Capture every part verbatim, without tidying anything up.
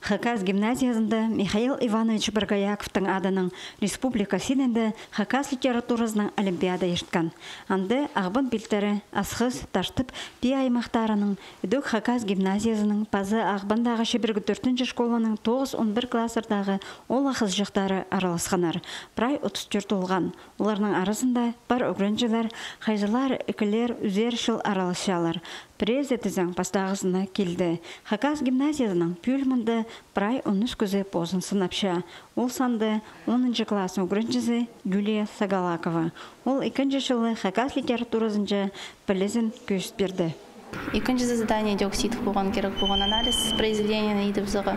Хакас гимназиязында Михаил Иванович Боргояковтың адынаң республика синінде хакас литературазының олимпиада ирткен. Анда Ағбан пилтірі, Асхыс, Таштып, Пии аймахтарының, ідӧк хакас гимназиязының паза Ағбандағы чибіргі тӧртінҷі школаның тоғыс-он пір кластардағы оолах-хызыҷахтары араласханнар. Прай отыс тӧрт олған. Оларның аразында пар ӱгренҷілер, хайзылар ікілер ӱзер чыл араласчалар. Пірезі тізең пастағызына килді. Хакас гимназиязының пӱӱл мында прай он ӱс кізі позын сынапча. Ол санда онынҷы класстың ӱгренҷізі Юлия Сагалакова. Ол ікінҷі чылы хакас литературазынҷа пілізін кӧзіт пирді. Ікінҷізі задание дее ӧк сидік полған, кирек полған анализ произведениені идібізерге,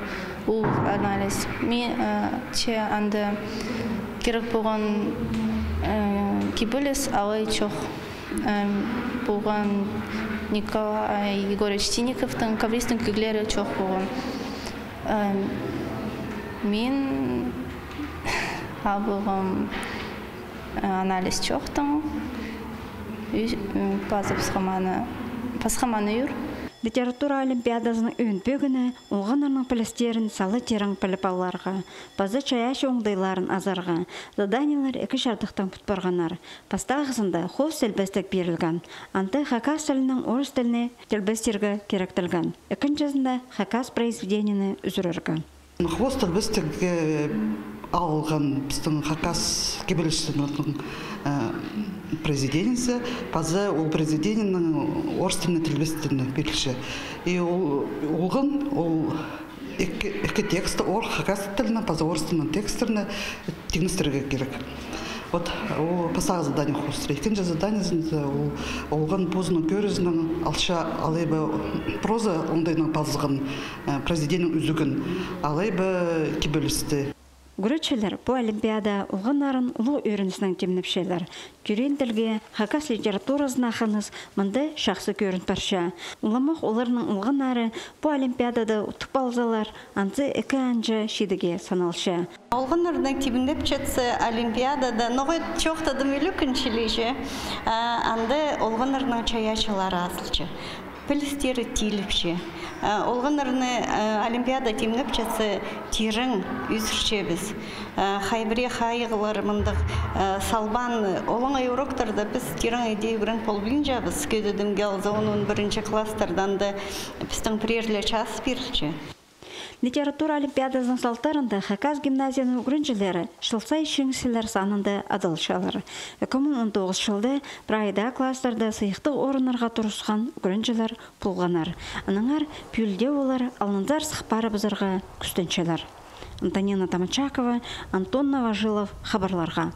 улуғ анализ. Ме, э, че анда кирек полған, э, кибеліс алай чох. Эм, полған Николай Егорович Синиковтың, Ковристің кӧглері чох полған. Эм, мин алғам, э, анализ чоохтаң, ӱс-, м, паза пасха маны, пасха маны ӱр. Литература олимпиадазының ӧӧн пӧгіні олғаннарның пілістерін сала тирең піліп аларға, паза чайаачы оңдайларын азарға. Заданиелер ікі чардыхтаң пӱт парғаннар. Пастағызында хоос тілбестіг пирілген. Анда хакас тілінең орыс тіліне тілбестирге киректелген. Ікінҷізінде хакас произведениені ӱзӱрерге. Хоос тілбестіг, э, алған пістің хакас кибелістерінің, э, произведениезі, паза ол произведениенің орыс тіліне тілбестіг пирілче. И ол, олған, ол ікі, ікі тексті, ор-, хакас тілінең паза орыс тілінең текстерні тиңнестірерге кирек. Вот, ол пастағы задание хоостыра. Ікінҷі заданиезінде ол, олған позының кӧрізінең алча алай ба проза оңдайынаң пазылған, э, произведениенің ӱзігін, алай ба кибелісті. Ӱгретчілер пу олимпиада олғаннарын улуғ ӧріністең тимнепчелер. Тӧреен тілге, хакас литературазына хыныс мында чахсы кӧрін парча. Уламох оларның олғаннары пу олимпиадада утып алзалар, анзы ікі анҷа чидіге саналча. Олғаннарның тимнепчетсе олимпиадада, ноға чоохтадым, ӱлӱкӱн чіли че, а, анда олғаннарның чайаачылары азылча. Пілістері тиліпче. Э, олғаннарны, э, олимпиада тимнепчетсе, тирең ӧзірчебіс. Э, хай пірее хайығлар мындағ, э, салбаан, олаңай уроктарда піс тирең идӧк ӱгрен полбинчабыс, кӧдедімге алза, он, он пірінҷі кластарда анда пістің пірее ле час пирілче. Литература олимпиадазының салтарында хакас гимназияның ӱгренҷілері чыл сай чиңісчілер санында адалчалар. Ікі муң он тоғызынҷы чылда прай даа кластарда сыйыхтығ орыннарға турысхан ӱгренҷілер полғаннар. Аннаңар пӱӱл дее олар алнынзар сых парыбызарға кӱстенчелер. Антонина Тамачакова, Антон Новожилов, хабарларға.